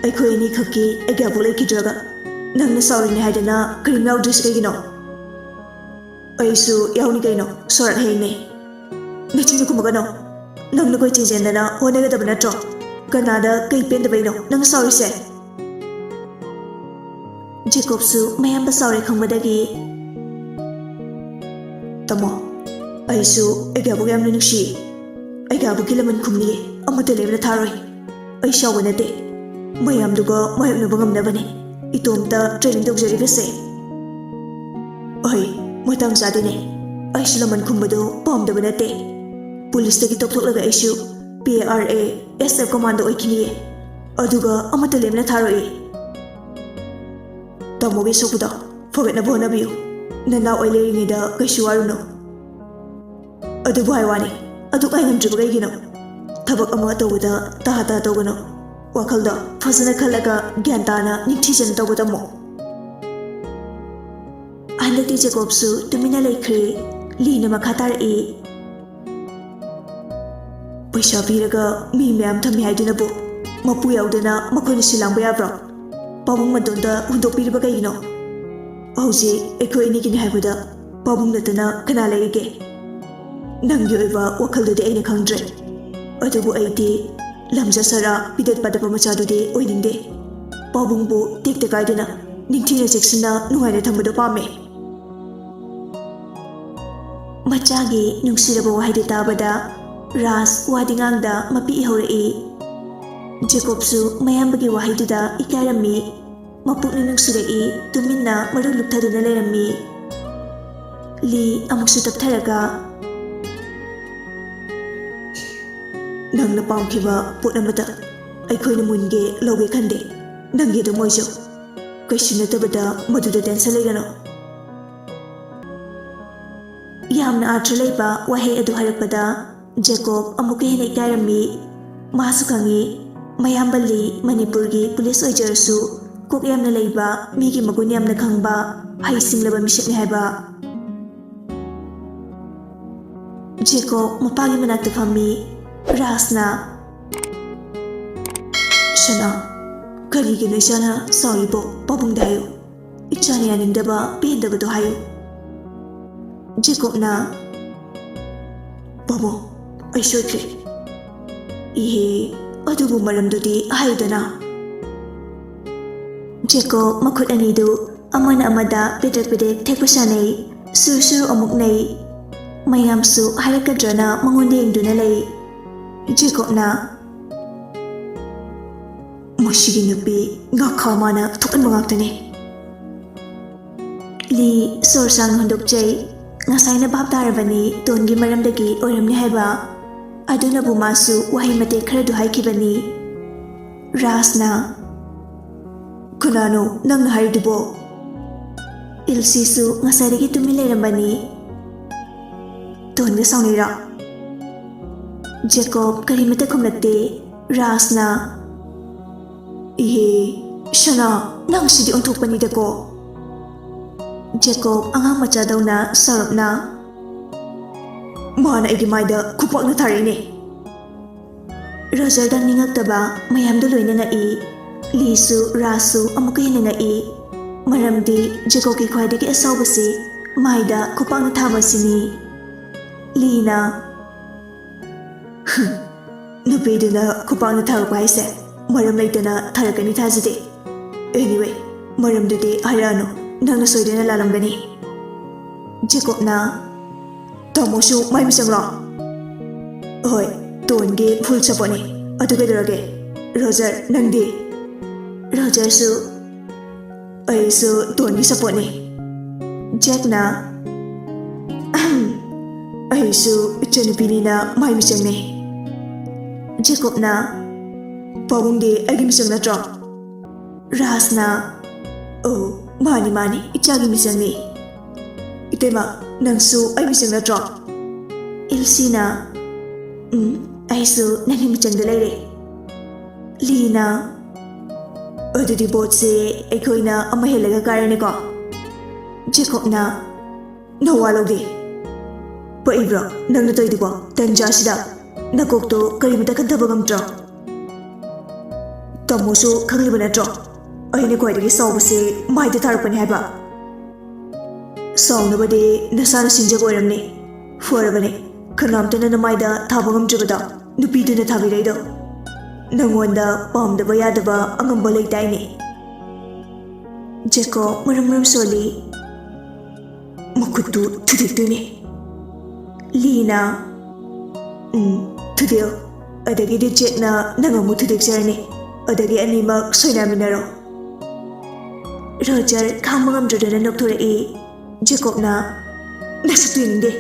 ꯑꯩꯈꯣꯏ ꯑꯅꯤꯈꯛꯀꯤ ꯑꯦꯒꯥꯕꯨ ꯂꯩꯈꯤꯗ꯭ꯔꯒ ꯅꯪꯅ ꯁꯥꯎꯔꯤꯅꯦ ꯍꯥꯏꯗꯅ ꯀꯔꯤꯝ ꯌꯥꯎꯗ꯭ꯔꯤꯁꯦ ꯀꯩꯒꯤꯅꯣ?" "ꯑꯩꯁꯨ ꯌꯥꯎꯅꯤ ꯀꯩꯅꯣ, ꯁꯣꯔꯥꯠ ꯍꯌꯦꯡꯅꯦ꯫" "ꯅꯆꯤꯟꯗꯨ ꯈꯨꯝꯃꯒꯅꯣ꯫ ꯅꯪꯅ ꯀꯣꯏ ꯆꯦꯟ ꯆꯦꯟꯗꯅ ꯍꯣꯠꯅꯒꯗꯕ ꯅꯠꯇ꯭ꯔꯣ? ꯀꯅꯥꯗ ꯀꯩ ꯄꯦꯟꯗꯕꯩꯅꯣ ꯅꯪꯅ ꯁꯥꯎꯔꯤꯁꯦ?" ꯖꯦꯀꯣꯕꯁꯨ ꯃꯌꯥꯝꯕ ꯁꯥꯎꯔꯦ ꯈꯪꯕꯗꯒꯤ, "ꯇꯥꯃꯣ, ꯑꯩꯁꯨ ꯑꯩꯒꯤ ꯑꯕꯣꯛ ꯌꯥꯝꯅ ꯅꯨꯡꯁꯤꯌꯦ꯫ ꯑꯩꯒꯤ ꯑꯕꯣꯛꯀꯤ ꯂꯃꯟ ꯈꯨꯝꯅꯤꯌꯦ, ꯑꯃꯠꯇ ꯂꯦꯝꯅ ꯊꯥꯔꯣꯏ꯫ ꯑꯩ ꯁꯥꯎꯕ ꯅꯠꯇꯦ, ꯃꯌꯥꯝꯗꯨꯒ ꯃꯥꯌꯣꯛꯅꯕ ꯉꯝꯅꯕꯅꯦ ꯏꯇꯣꯝꯇ ꯇ꯭ꯔꯦꯅꯤꯡ ꯇꯧꯖꯔꯤꯕꯁꯦ꯫" "ꯑꯩ ꯃꯇꯥꯡ ꯆꯥꯗꯦꯅꯦ, ꯑꯩꯁꯨ ꯂꯃꯟ ꯈꯨꯝꯕꯗꯣ ꯄꯥꯝꯗꯕ ꯅꯠꯇꯦ꯫ ꯄꯨꯂꯤꯁꯇꯒꯤ ꯇꯣꯛꯊꯣꯛꯂꯒ ꯑꯩꯁꯨ P R A S F commando ꯑꯣꯏꯈꯤꯅꯤꯌꯦ, ꯑꯗꯨꯒ ꯑꯃꯠꯇ ꯂꯦꯝꯅ ꯊꯥꯔꯣꯏ꯫" "ꯇꯥꯃꯣꯒꯤ ꯑꯁꯣꯛꯄꯗꯣ ꯐꯒꯠꯅꯕ ꯍꯣꯠꯅꯕꯤꯌꯨ꯫ ꯅꯅꯥꯎ ꯑꯩ ꯂꯩꯔꯤꯉꯩꯗ ꯀꯩꯁꯨ ꯋꯥꯔꯨꯅꯨ꯫" "ꯑꯗꯨꯕꯨ ꯍꯥꯏ ꯋꯥꯅꯤ, ꯑꯗꯨꯛ ꯉꯥꯏꯉꯝꯗ꯭ꯔꯤꯕ ꯀꯩꯒꯤꯅꯣ? ꯊꯕꯛ ꯑꯃ ꯇꯧꯕꯗ ꯇꯥ ꯇꯥ ꯇꯧꯒꯅꯨ꯫ ꯋꯥꯈꯜꯗꯣ ꯐꯖꯅ ꯈꯜꯂꯒ ꯒ꯭ꯌꯥꯟ ꯇꯥꯅ ꯅꯤꯡꯊꯤꯖꯅ ꯇꯧꯕ ꯇꯝꯃꯣ꯫" ꯍꯟꯗꯛꯇꯤ ꯖꯦꯀꯣꯕꯁꯨ ꯇꯨꯃꯤꯟꯅ ꯂꯩꯈ꯭ꯔꯦ꯫ ꯂꯤꯅ ꯃꯈꯥ ꯇꯥꯔꯛꯏ꯫ "ꯄꯩꯁꯥ ꯄꯤꯔꯒ ꯃꯤ ꯃꯌꯥꯝ ꯊꯝꯃꯤ ꯍꯥꯏꯗꯨꯅꯕꯨ ꯃꯄꯨ ꯌꯥꯎꯗꯅ ꯃꯈꯣꯏꯅ ꯁꯤꯜ ꯂꯥꯡꯕ ꯌꯥꯕ꯭ꯔꯣ? ꯄꯥꯕꯨꯡ ꯃꯇꯣꯟꯗ ꯍꯨꯟꯗꯣꯛꯄꯤꯔꯤꯕ ꯀꯩꯒꯤꯅꯣ? ꯍꯧꯖꯤꯛ ꯑꯩꯈꯣꯏ ꯑꯅꯤꯒꯤꯅꯤ ꯍꯥꯏꯕꯗ ꯄꯥꯕꯨꯡ ꯅꯠꯇꯅ ꯀꯅꯥ ꯂꯩꯔꯤꯒꯦ? ꯅꯪꯒꯤ ꯑꯣꯏꯕ ꯋꯥꯈꯜꯗꯨꯗꯤ ꯑꯩꯅ ꯈꯪꯗ꯭ꯔꯦ, ꯑꯗꯨꯕꯨ ꯑꯩꯗꯤ ꯂꯝꯖꯥ ꯁꯥꯔꯥ ꯄꯤꯗꯠ ꯄꯥꯗꯕ ꯃꯆꯥꯗꯨꯗꯤ ꯑꯣꯏꯅꯤꯡꯗꯦ꯫ ꯄꯥꯕꯨꯡꯕꯨ ꯇꯦꯛꯇ ꯀꯥꯏꯗꯅ, ꯅꯤꯡꯊꯤꯅ ꯆꯦꯛꯁꯤꯟꯅ ꯅꯨꯡꯉꯥꯏꯅ ꯊꯝꯕꯗꯣ ꯄꯥꯝꯃꯦ꯫ ꯃꯆꯥꯒꯤ ꯅꯨꯡꯁꯤꯔꯕ ꯋꯥꯍꯩꯗꯨ ꯇꯥꯕꯗ ꯔꯥꯖ ꯋꯥꯗꯤ ꯉꯥꯡꯗ ꯃꯄꯤ ꯏꯍꯧꯔꯛꯏ꯫ ꯖꯦꯀꯣꯕꯁꯨ ꯃꯌꯥꯝꯕꯒꯤ ꯋꯥꯍꯩꯗꯨꯗ ꯏꯀꯥꯏꯔꯝꯃꯤ꯫ ꯃꯄꯨꯛꯅꯤꯡ ꯅꯨꯡꯁꯤꯔꯛꯏ꯫ ꯇꯨꯃꯤꯟꯅ ꯃꯔꯨ ꯂꯨꯞꯊꯗꯨꯅ ꯂꯩꯔꯝꯃꯤ꯫ ꯂꯤ ꯑꯃꯨꯛꯁꯨ ꯇꯞꯊꯔꯒ, "ꯅꯪꯅ ꯄꯥꯝꯈꯤꯕ ꯄꯣꯠ ꯑꯃꯇ ꯑꯩꯈꯣꯏꯅ ꯃꯨꯟꯒꯦ ꯂꯧꯒꯦ ꯈꯟꯗꯦ꯫ ꯅꯪꯒꯤ ꯑꯗꯨꯝ ꯑꯣꯏꯖꯧ꯫ ꯀꯩꯁꯨ ꯅꯠꯇꯕꯗ ꯃꯗꯨꯗ ꯇꯦꯟꯁꯟ ꯂꯩꯒꯅꯨ꯫" ꯌꯥꯝꯅ ꯑꯥꯔꯊ ꯂꯩꯕ ꯋꯥꯍꯩ ꯑꯗꯨ ꯍꯥꯏꯔꯛꯄꯗ ꯖꯦꯀꯣꯕ ꯑꯃꯨꯛꯀ ꯍꯦꯟꯅ ꯏꯀꯥꯏꯔꯝꯃꯤ꯫ ꯃꯥꯁꯨ ꯈꯪꯏ, ꯃꯌꯥꯝꯕ ꯂꯤ ꯃꯅꯤꯄꯨꯔꯒꯤ ꯄꯨꯂꯤꯁ ꯑꯣꯏꯖꯔꯁꯨ ꯀꯣꯛ ꯌꯥꯝꯅ ꯂꯩꯕ, ꯃꯤꯒꯤ ꯃꯒꯨꯟ ꯌꯥꯝꯅ ꯈꯪꯕ, ꯍꯩꯁꯤꯡꯂꯕ ꯃꯤꯁꯛꯅꯤ ꯍꯥꯏꯕ꯫ ꯖꯦꯀꯣꯕ ꯃꯄꯥꯒꯤ ꯃꯅꯥꯛꯇ ꯐꯝꯃꯤ꯫ ꯔꯥꯖꯅ, "ꯁꯅꯥ, ꯀꯔꯤꯒꯤꯅꯣ ꯏꯆꯥꯅ ꯁꯥꯎꯔꯤꯕꯣ? ꯄꯥꯕꯨꯡꯗ ꯍꯥꯏꯌꯨ꯫ ꯏꯆꯥꯅ ꯌꯥꯅꯤꯡꯗꯕ, ꯄꯦꯟꯗꯕꯗꯣ ꯍꯥꯏꯌꯨ꯫" ꯖꯦꯀꯣꯕꯅ, "ꯄꯥꯕꯨꯡ, ꯑꯩ ꯁꯣꯏꯈ꯭ꯔꯦ꯫ ꯏꯍꯦ, ꯑꯗꯨꯕꯨ ꯃꯔꯝꯗꯨꯗꯤ ꯍꯥꯏꯌꯨꯗꯅ꯫" ꯖꯦꯀꯣꯕ ꯃꯈꯨꯠ ꯑꯅꯤꯗꯨ ꯑꯃꯅ ꯑꯃꯗ ꯄꯦꯗ꯭ꯔꯦꯛ ꯄꯦꯗ꯭ꯔꯦꯛ ꯊꯦꯛꯄ ꯁꯥꯟꯅꯩ꯫ ꯁꯨꯔꯨ ꯁꯨꯔꯨ ꯑꯃꯨꯛ ꯅꯩ꯫ ꯃꯌꯥꯝꯁꯨ ꯍꯥꯏꯔꯛꯀꯗ꯭ꯔꯅ ꯃꯉꯣꯟꯗ ꯌꯦꯡꯗꯨꯅ ꯂꯩ꯫ ꯖꯦꯀꯣꯕꯅ, "ꯃꯁꯤꯒꯤ ꯅꯨꯄꯤ ꯉꯥꯈꯥ ꯃꯥꯅ ꯊꯣꯛꯍꯟꯕ ꯉꯥꯛꯇꯅꯤ꯫" ꯂꯤ ꯁꯣꯔ ꯁꯥꯡꯅ ꯍꯣꯟꯗꯣꯛꯆꯩ꯫ ꯉꯁꯥꯏꯅ ꯚꯥꯞ ꯇꯥꯔꯕꯅꯤ ꯇꯣꯟꯒꯤ ꯃꯔꯝꯗꯒꯤ ꯑꯣꯏꯔꯝꯅꯤ ꯍꯥꯏꯕ꯫ ꯑꯗꯨꯅꯕꯨ ꯃꯥꯁꯨ ꯋꯥꯍꯩ ꯃꯇꯦꯛ ꯈꯔꯗꯨ ꯍꯥꯏꯈꯤꯕꯅꯤ꯫ ꯔꯥꯖꯅ, "ꯀꯅꯥꯅꯣ ꯅꯪꯅ ꯍꯥꯏꯔꯤꯗꯨꯕꯣ?" ꯏꯜꯁꯤꯁꯨ ꯉꯁꯥꯏꯗꯒꯤ ꯇꯨꯃꯤꯟ ꯂꯩꯔꯝꯕꯅꯤ꯫ "ꯇꯣꯟꯒ ꯁꯥꯎꯅꯩꯔꯣ?" ꯖꯦꯀꯣꯕ ꯀꯔꯤꯃꯠꯇ ꯈꯨꯝꯂꯛꯇꯦ꯫ ꯔꯥꯖꯅ, "ꯏꯍꯦ, ꯁꯅꯥ, ꯅꯪ ꯁꯤꯗꯤ ꯑꯣꯟꯊꯣꯛꯄꯅꯤꯗꯀꯣ꯫" ꯖꯦꯀꯣꯕ ꯑꯉꯥꯡ ꯃꯆꯥꯗꯧꯅ ꯁꯥꯎꯔꯞꯅ, "ꯃꯥꯅ ꯑꯩꯒꯤ ꯃꯥꯏꯗ ꯈꯨꯄꯥꯛꯅ ꯊꯥꯔꯛꯏꯅꯦ꯫" ꯔꯣꯖꯔꯗꯪ ꯅꯤꯡꯉꯛꯇꯕ, ꯃꯌꯥꯝꯗꯨ ꯂꯣꯏꯅ ꯉꯛꯏ꯫ ꯂꯤꯁꯨ ꯔꯥꯖꯁꯨ ꯑꯃꯨꯛꯀ ꯍꯦꯟꯅ ꯉꯛꯏ꯫ ꯃꯔꯝꯗꯤ ꯖꯦꯀꯣꯕꯀꯤ ꯈ꯭ꯋꯥꯏꯗꯒꯤ ꯑꯁꯥꯎꯕꯁꯤ ꯃꯥꯏꯗ ꯈꯨꯄꯥꯛꯅ ꯊꯥꯕ ꯑꯁꯤꯅꯤ꯫ ꯂꯤꯅ, "ꯍꯝ, ꯅꯨꯄꯤꯗꯨꯅ ꯈꯨꯄꯥꯛꯅ ꯊꯥꯔꯛꯄ ꯍꯥꯏꯁꯦ ꯃꯔꯝ ꯂꯩꯇꯅ ꯊꯥꯔꯛꯀꯅꯤ ꯊꯥꯖꯗꯦ꯫ Anyway, ꯃꯔꯝꯗꯨꯗꯤ ꯍꯥꯏꯔꯛꯑꯅꯨ, ꯅꯪꯅ ꯁꯣꯏꯗꯅ ꯂꯥꯜꯂꯝꯒꯅꯤ꯫ ꯖꯦꯀꯣꯕꯅ, "ꯇꯥꯃꯣꯁꯨ ꯃꯥꯏ ꯃꯤꯆꯪꯂꯣ?" "ꯍꯣꯏ, ꯇꯣꯟꯒꯤ full supportꯅꯤ꯫ ꯑꯗꯨ ꯀꯩꯗꯧꯔꯒꯦ? ꯔꯣꯖꯔ, ꯅꯪꯗꯤ?" "ꯔꯣꯖꯔꯁꯨ, ꯑꯩꯁꯨ ꯇꯣꯟꯒꯤ supportꯅꯤ꯫" ꯖꯦꯛꯅ, "ꯑꯍꯝ, ꯑꯩꯁꯨ ꯏꯆꯟꯅꯨꯄꯤꯅꯤꯅ ꯃꯥꯏ ꯃꯤꯆꯪꯅꯤ꯫" ꯖꯦꯀꯣꯕꯅ, "ꯄꯥꯕꯨꯡꯗꯤ ꯑꯩꯒꯤ ꯃꯤꯆꯪ ꯅꯠꯇ꯭ꯔꯣ?" ꯔꯥꯖꯅ, "ꯑꯣ, ꯃꯥꯅꯤ, ꯃꯥꯅꯤ, ꯏꯆꯥꯒꯤ ꯃꯤꯆꯪꯅꯤ꯫ ꯏꯇꯩꯃ, ꯅꯪꯁꯨ ꯑꯩ ꯃꯤꯆꯪ ꯅꯠꯇ꯭ꯔꯣ?" ꯏꯜꯁꯤꯅ, "ꯎꯝ, ꯑꯩꯁꯨ ꯅꯪꯒꯤ ꯃꯤꯆꯪꯗ ꯂꯩꯔꯦ꯫" ꯂꯤꯅ, "ꯑꯗꯨꯗꯤ ꯚꯣꯠꯁꯦ ꯑꯩꯈꯣꯏꯅ ꯑꯃ ꯍꯦꯜꯂꯒ ꯀꯥꯔꯅꯤꯀꯣ?" ꯖꯦꯀꯣꯕꯅ, "ꯅꯋꯥ ꯂꯧꯗꯦ꯫ ꯄꯛꯏꯕ꯭ꯔꯣ ꯅꯪꯅ ꯇꯧꯔꯤꯗꯨꯕꯣ? ꯇꯟꯖꯥꯁꯤꯗ ꯅꯀꯣꯛꯇꯣ ꯀꯔꯤꯃꯇ ꯈꯟꯊꯕ ꯉꯝꯗ꯭ꯔꯣ? ꯇꯥꯃꯣꯁꯨ ꯈꯪꯂꯤꯕ ꯅꯠꯇ꯭ꯔꯣ? ꯑꯩꯅ ꯈ꯭ꯋꯥꯏꯗꯒꯤ ꯁꯥꯎꯕꯁꯦ ꯃꯥꯏꯗ ꯊꯥꯔꯛꯄꯅꯤ ꯍꯥꯏꯕ꯫ ꯁꯥꯎꯅꯕꯗꯤ ꯅꯁꯥꯅ ꯁꯤꯟꯖꯕ ꯑꯣꯏꯔꯝꯅꯤ꯫ ꯐꯔꯕꯅꯦ, ꯀꯅꯥꯝꯇꯅ ꯅꯃꯥꯏꯗ ꯊꯥꯕ ꯉꯝꯗ꯭ꯔꯤꯕꯗꯣ ꯅꯨꯄꯤꯗꯨꯅ ꯊꯥꯕꯤꯔꯛꯏꯗꯣ꯫ ꯅꯉꯣꯟꯗ ꯄꯥꯝꯗꯕ ꯌꯥꯗꯕ ꯑꯉꯝꯕ ꯂꯩꯇꯥꯏꯅꯦ꯫" ꯖꯦꯀꯣꯕ ꯃꯔꯨꯝ ꯃꯔꯨꯝ ꯁꯣꯜꯂꯤ꯫ "ꯃꯈꯨꯠꯇꯨ ꯊꯨꯗꯦꯛꯇꯣꯏꯅꯦ꯫" ꯂꯤꯅ, "ꯎꯝ, ꯊꯨꯗꯦꯛꯑꯣ꯫ ꯑꯗꯒꯤꯗꯤ ꯖꯦꯛꯅ ꯅꯪ ꯑꯃꯨꯛ ꯊꯨꯗꯦꯛꯆꯔꯅꯤ꯫ ꯑꯗꯒꯤ ꯑꯅꯤꯃꯛ ꯁꯣꯏꯅꯥꯃꯤꯟꯅꯔꯣ꯫" ꯔꯣꯖꯔ ꯈꯥꯡꯕ ꯉꯝꯗ꯭ꯔꯗꯨꯅ ꯅꯣꯛꯊꯣꯔꯛꯏ꯫ ꯖꯦꯀꯣꯕꯅ, "ꯅꯁꯛꯇꯨ ꯌꯦꯡꯅꯤꯡꯗꯦ꯫"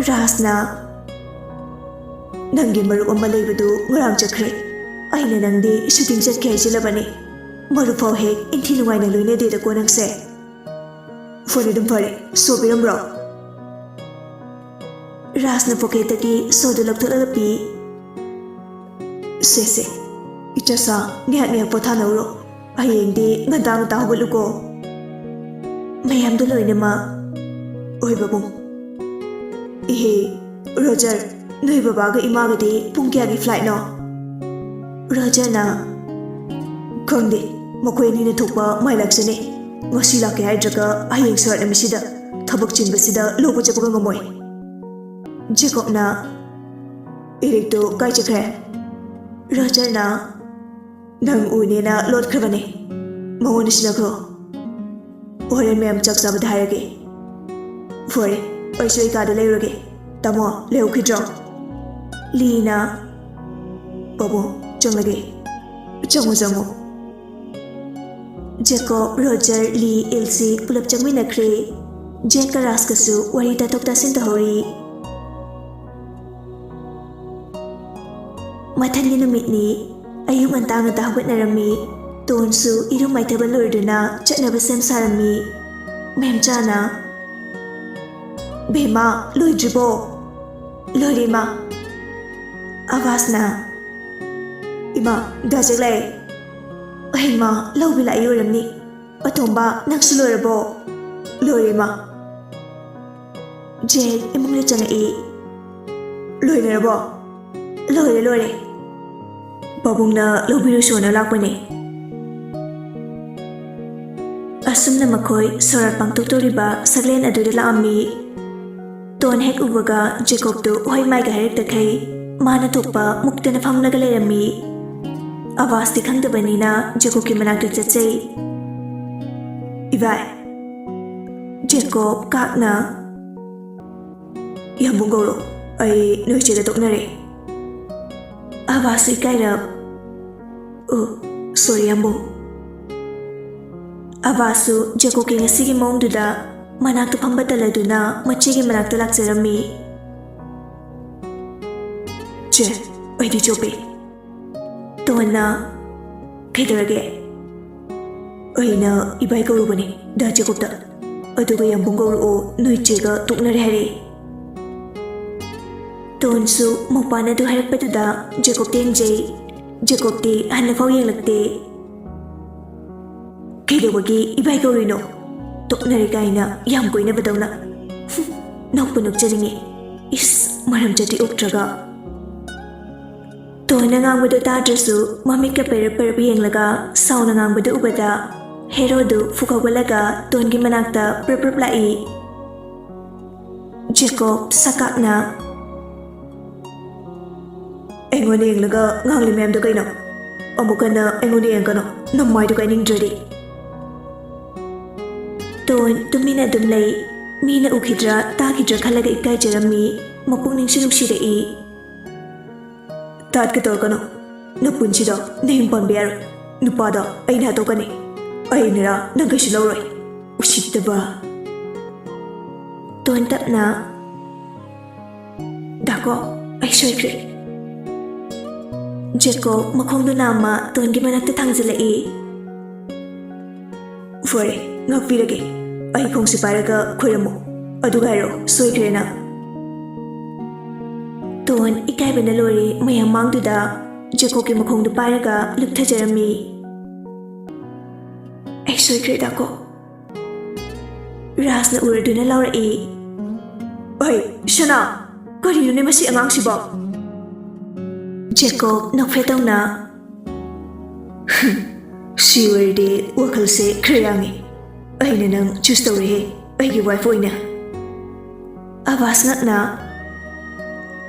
ꯔꯥꯖꯅ, "ꯅꯪꯒꯤ ꯃꯔꯨꯞ ꯑꯃ ꯂꯩꯕꯗꯨ ꯉꯔꯥꯡ ꯆꯠꯈ꯭ꯔꯦ꯫ ꯑꯩꯅ ꯅꯪꯗꯤ shooting ꯆꯠꯀꯦ ꯍꯥꯏꯖꯤꯜꯂꯕꯅꯤ꯫ ꯃꯔꯨꯞ ꯐꯥꯎ ꯍꯦꯛ ꯏꯟꯊꯤ ꯅꯨꯡꯉꯥꯏꯅ ꯂꯣꯏꯅꯗꯦꯗꯀꯣ ꯅꯪꯁꯦ꯫" "ꯐꯔꯦ, ꯑꯗꯨꯝ ꯐꯔꯦ꯫ ꯁꯣ ꯄꯤꯔꯝꯕ꯭ꯔꯣ?" ꯔꯥꯖꯅ pocketꯇꯒꯤ ꯁꯣꯗꯨ ꯂꯧꯊꯣꯛꯂꯒ ꯄꯤ꯫ "ꯁꯦ, ꯁꯦ, ꯏꯆꯥꯁꯥ, ꯉꯥꯏꯍꯥꯛ ꯉꯥꯏꯍꯥꯛ ꯄꯣꯊꯥꯅꯧꯔꯣ꯫ ꯍꯌꯦꯡꯗꯤ ꯉꯟꯇꯥ ꯉꯟꯇꯥ ꯍꯧꯒꯠꯂꯨꯀꯣ꯫" "ꯃꯌꯥꯝꯗꯣ ꯂꯣꯏꯅꯃꯛ?" "ꯍꯣꯏ, ꯄꯥꯕꯨꯡ꯫" "ꯏꯍꯦ, ꯔꯣꯖꯔ, ꯅꯣꯏ ꯕꯕꯥꯒ ꯏꯃꯥꯒꯗꯤ ꯄꯨꯡ ꯀꯌꯥꯒꯤ flightꯅꯣ?" ꯔꯣꯖꯔꯅ, "ꯈꯪꯗꯦ, ꯃꯈꯣꯏ ꯑꯅꯤꯅ ꯊꯣꯛꯄ ꯃꯥꯏ ꯂꯥꯛꯆꯅꯤ꯫ ꯉꯁꯤ ꯂꯥꯛꯀꯦ ꯍꯥꯏꯗ꯭ꯔꯒ ꯍꯌꯦꯡ ꯁꯣꯔꯥꯠ ꯅꯨꯃꯤꯠꯁꯤꯗ ꯊꯕꯛ ꯆꯤꯟꯕꯁꯤꯗ ꯂꯧꯕ ꯆꯠꯄꯒ ꯉꯝꯃꯣꯏ꯫" ꯖꯦꯀꯣꯕꯅ, ꯏꯔꯤꯛꯇꯨ ꯀꯥꯏ ꯆꯠꯈ꯭ꯔꯦ? ꯔꯣꯖꯔꯅ ꯅꯪ ꯎꯅꯦꯅ ꯂꯣꯠꯈ꯭ꯔꯕꯅꯦ꯫ ꯃꯉꯣꯟꯗ ꯁꯤꯟꯅꯈ꯭ꯔꯣ꯫ ꯍꯣꯔꯦꯟ ꯃꯌꯥꯝ ꯆꯥꯛ ꯆꯥꯕꯗ ꯍꯥꯏꯔꯒꯦ꯫ ꯐꯔꯦ, ꯑꯩꯁꯨ ꯑꯩ ꯀꯥꯗ ꯂꯩꯔꯨꯔꯒꯦ꯫ ꯇꯥꯃꯣ ꯂꯩꯍꯧꯈꯤꯗ꯭ꯔꯣ? ꯂꯤꯅ, ꯄꯥꯕꯨꯡ, ꯆꯪꯂꯒꯦ꯫ ꯆꯪꯉꯨ, ꯆꯪꯉꯨ꯫ ꯖꯦꯀꯣꯕ, ꯔꯣꯖꯔ, ꯂꯤ, ꯏꯜꯁꯤ ꯄꯨꯂꯞ ꯆꯪꯃꯤꯟꯅꯈ꯭ꯔꯦ꯫ ꯖꯦꯛꯀ ꯔꯥꯖꯀꯁꯨ ꯋꯥꯔꯤ ꯇꯥꯊꯣꯛ ꯇꯥꯁꯤꯟ ꯇꯧꯍꯧꯔꯤ꯫ ꯃꯊꯪꯒꯤ ꯅꯨꯃꯤꯠꯅꯤ꯫ ꯑꯌꯨꯛ ꯉꯟꯇꯥ ꯉꯟꯇꯥ ꯍꯧꯒꯠꯅꯔꯝꯃꯤ꯫ ꯇꯣꯟꯁꯨ ꯏꯔꯨ ꯃꯥꯏꯊꯕ ꯂꯣꯏꯔꯗꯨꯅ ꯆꯠꯅꯕ ꯁꯦꯝ ꯁꯥꯔꯝꯃꯤ꯫ ꯃꯦꯝꯆꯥꯅ, "ꯕꯦꯝꯃ, ꯂꯣꯏꯗ꯭ꯔꯤꯕꯣ?" "ꯂꯣꯏꯔꯦ, ꯏꯃꯥ꯫" ꯑꯕꯥꯁꯅ, "ꯏꯃꯥ, ꯗꯥ ꯖꯦꯛ ꯂꯥꯛꯑꯦ꯫ ꯍꯩꯃꯥ, ꯂꯧꯕꯤ ꯂꯥꯛꯏ ꯑꯣꯏꯔꯝꯅꯤ꯫ ꯑꯇꯣꯝꯕ, ꯅꯪꯁꯨ ꯂꯣꯏꯔꯕꯣ?" "ꯂꯣꯏꯔꯦ, ꯏꯃꯥ꯫" ꯖꯦꯛ ꯏꯃꯨꯡꯗ ꯆꯪꯉꯛꯏ꯫ "ꯂꯣꯏꯅꯔꯕꯣ?" "ꯂꯣꯏꯔꯦ, ꯂꯣꯏꯔꯦ꯫ ꯄꯥꯕꯨꯡꯅ ꯂꯧꯕꯤꯔꯨꯁꯣꯅ ꯂꯥꯛꯄꯅꯦ꯫" ꯑꯁꯨꯝꯅ ꯃꯈꯣꯏ ꯁꯣꯔꯥꯠ ꯄꯥꯡꯊꯣꯛꯇꯧꯔꯤꯕ ꯁꯛꯂꯦꯟ ꯑꯗꯨꯗ ꯂꯥꯛꯑꯝꯃꯤ꯫ ꯇꯣꯟ ꯍꯦꯛ ꯎꯕꯒ ꯖꯦꯀꯣꯕꯇꯨ ꯍꯣꯏ ꯃꯥꯏꯒ ꯍꯥꯏꯔꯛꯇꯈꯩ ꯃꯥꯅ ꯊꯣꯛꯄ ꯃꯨꯛꯇꯅ ꯐꯝꯂꯒ ꯂꯩꯔꯝꯃꯤ꯫ ꯑꯕꯥꯁꯇꯤ ꯈꯪꯗꯕꯅꯤꯅ ꯖꯦꯀꯣꯕꯀꯤ ꯃꯅꯥꯛꯇ ꯆꯠꯆꯩ꯫ "ꯏꯕꯥꯏ꯫" ꯖꯦꯀꯣꯕ ꯀꯥꯛꯅ, "ꯌꯥꯝꯕꯨꯡ ꯀꯧꯔꯣ, ꯑꯩ ꯅꯣꯏ ꯆꯦꯒ ꯇꯣꯛꯅꯔꯦ꯫" ꯑꯕꯥꯁꯁꯨ ꯏꯀꯥꯏꯔꯞ, "ꯑꯣ, ꯁꯣꯔꯤ ꯌꯥꯝꯕꯨꯡ꯫" ꯑꯕꯥꯁꯁꯨ ꯖꯦꯀꯣꯕꯀꯤ ꯉꯁꯤꯒꯤ ꯃꯑꯣꯡꯗꯨꯗ ꯃꯅꯥꯛꯇ ꯐꯝꯕ ꯇꯜꯂꯗꯨꯅ ꯃꯆꯦꯒꯤ ꯃꯅꯥꯛꯇ ꯂꯥꯛꯆꯔꯝꯃꯤ꯫ "ꯆꯦ, ꯑꯩꯗꯤ ꯆꯣꯞꯄꯦ꯫" ꯇꯣꯟꯅ, "ꯀꯩꯗꯧꯔꯒꯦ?" "ꯑꯩꯅ ꯏꯕꯥꯏ ꯀꯧꯔꯨꯕꯅꯦ ꯗꯥ ꯖꯦꯀꯣꯕꯇ, ꯑꯗꯨꯒ ꯌꯥꯝꯕꯨꯡ ꯀꯧꯔꯛꯑꯣ, ꯅꯣꯏ ꯆꯦꯒ ꯇꯣꯛꯅꯔꯦ ꯍꯥꯏꯔꯛꯑꯦ꯫" ꯇꯣꯟꯁꯨ ꯃꯧꯄꯥꯅ ꯑꯗꯨ ꯍꯥꯏꯔꯛꯄꯗꯨꯗ ꯖꯦꯀꯣꯕꯇ ꯌꯦꯡꯖꯩ꯫ ꯖꯦꯀꯣꯕꯇꯤ ꯍꯟꯅꯐꯥꯎ ꯌꯦꯡꯂꯛꯇꯦ꯫ "ꯀꯩꯗꯧꯕꯒꯤ ꯏꯕꯥꯏ ꯀꯧꯔꯤꯅꯣ? ꯇꯣꯛꯅꯔꯦ ꯀꯥꯏꯅ ꯌꯥꯝ ꯀꯣꯏꯅꯕꯗꯧꯅ꯫" ꯅꯣꯛꯄꯨ ꯅꯣꯛꯆꯅꯤꯡꯉꯤ꯫ ꯏꯁ, ꯃꯔꯝ ꯆꯠꯇꯤ ꯑꯣꯛꯇ꯭ꯔꯒ꯫ ꯇꯣꯟꯅ ꯉꯥꯡꯕꯗꯨ ꯇꯥꯗ꯭ꯔꯁꯨ ꯃꯃꯤꯠꯀ ꯄꯩꯔꯞ ꯄꯩꯔꯞ ꯌꯦꯡꯂꯒ ꯁꯥꯎꯅ ꯉꯥꯡꯕꯗꯨ ꯎꯕꯗ ꯍꯦꯔꯣꯗꯨ ꯐꯨꯛ ꯍꯧꯒꯠꯂꯒ ꯇꯣꯟꯒꯤ ꯃꯅꯥꯛꯇ ꯄ꯭ꯔꯞ ꯄ꯭ꯔꯞ ꯂꯥꯛꯏ꯫ ꯖꯦꯀꯣꯕ ꯁꯛꯀꯥꯛꯅ, ꯑꯩꯉꯣꯟꯗ ꯌꯦꯡꯂꯒ ꯉꯥꯡꯂꯤ ꯃꯌꯥꯝꯗꯣ ꯀꯩꯅꯣ? ꯑꯃꯨꯛ ꯍꯟꯅ ꯑꯩꯉꯣꯟꯗ ꯌꯦꯡꯒꯅꯨ, ꯅꯃꯥꯏꯗꯨ ꯀꯥꯏꯅꯤꯡꯗ꯭ꯔꯗꯤ꯫ ꯇꯣꯟ ꯇꯨꯃꯤꯟꯅ ꯑꯗꯨꯝ ꯂꯩ꯫ ꯃꯤꯅ ꯎꯈꯤꯗ꯭ꯔꯥ ꯇꯥꯈꯤꯗ꯭ꯔꯥ ꯈꯜꯂꯒ ꯏꯀꯥꯏꯖꯔꯝꯃꯤ꯫ ꯃꯄꯨꯛꯅꯤꯡꯁꯨ ꯅꯨꯡꯁꯤꯔꯛꯏ꯫ ꯇꯥꯠꯀ ꯇꯧꯔꯛꯀꯅꯨ꯫ ꯅꯄꯨꯟꯁꯤꯗ ꯅꯌꯨꯝ ꯄꯥꯟꯕ ꯌꯥꯔꯣꯏ꯫ ꯅꯨꯄꯥꯗ ꯑꯩꯅ ꯍꯥꯠꯇꯣꯛꯀꯅꯤ꯫ ꯑꯩꯅꯔ ꯅꯪ ꯀꯩꯁꯨ ꯂꯧꯔꯣꯏ꯫ ꯎꯁꯤꯠꯇꯕ꯫ ꯇꯣꯟ ꯇꯞꯅ, "ꯗꯥꯀꯣ, ꯑꯩ ꯁꯣꯏꯈ꯭ꯔꯦ꯫" ꯖꯦꯀꯣꯕ ꯃꯈꯣꯡꯗꯣ ꯅꯥꯝꯃ ꯇꯣꯟꯒꯤ ꯃꯅꯥꯛꯇ ꯊꯥꯡꯖꯜꯂꯛꯏ꯫ "ꯐꯔꯦ, ꯉꯥꯛꯄꯤꯔꯒꯦ꯫ ꯑꯩ ꯈꯣꯡꯁꯦ ꯄꯥꯏꯔꯒ ꯈꯣꯏꯔꯝꯃꯨ, ꯑꯗꯨꯒ ꯍꯥꯏꯔꯛꯑꯣ, ꯁꯣꯏꯈ꯭ꯔꯦꯅ꯫" ꯇꯣꯟ ꯏꯀꯥꯏꯕꯅ ꯂꯣꯏꯔꯦ꯫ ꯃꯌꯥꯝ ꯃꯥꯡꯗꯨꯗ ꯖꯦꯀꯣꯕꯀꯤ ꯃꯈꯣꯡꯗꯨ ꯄꯥꯏꯔꯒ ꯂꯨꯞꯊꯖꯔꯝꯃꯤ꯫ "ꯑꯩ ꯁꯣꯏꯈ꯭ꯔꯦ, ꯗꯥꯀꯣ꯫" ꯔꯥꯖꯅ ꯎꯔꯗꯨꯅ ꯂꯥꯎꯔꯛꯏ꯫ "ꯑꯩ, ꯁꯅꯥ, ꯀꯔꯤꯅꯣꯅꯦ ꯃꯁꯤ ꯑꯉꯥꯡꯁꯤꯕꯣ?" ꯖꯦꯀꯣꯕ ꯅꯣꯛꯐꯦꯠ ꯇꯧꯅ, "ꯁꯤ ꯑꯣꯏꯔꯗꯤ ꯋꯥꯈꯜꯁꯦ ꯈꯔ ꯌꯥꯡꯉꯤ꯫ ꯑꯩꯅ ꯅꯪ ꯆꯨꯁ ꯇꯧꯔꯦꯍꯦ, ꯑꯩꯒꯤ ꯋꯥꯏꯐ ꯑꯣꯏꯅ꯫" ꯑꯕꯥꯁ ꯉꯛꯅ,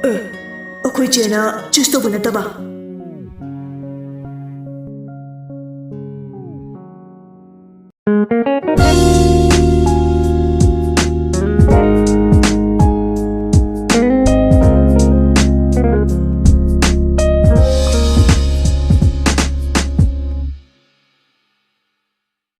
"ꯑꯦ, ꯑꯩꯈꯣꯏ ꯆꯦꯅ ꯆꯨꯁ ꯇꯧꯕ ꯅꯠꯇꯕ?"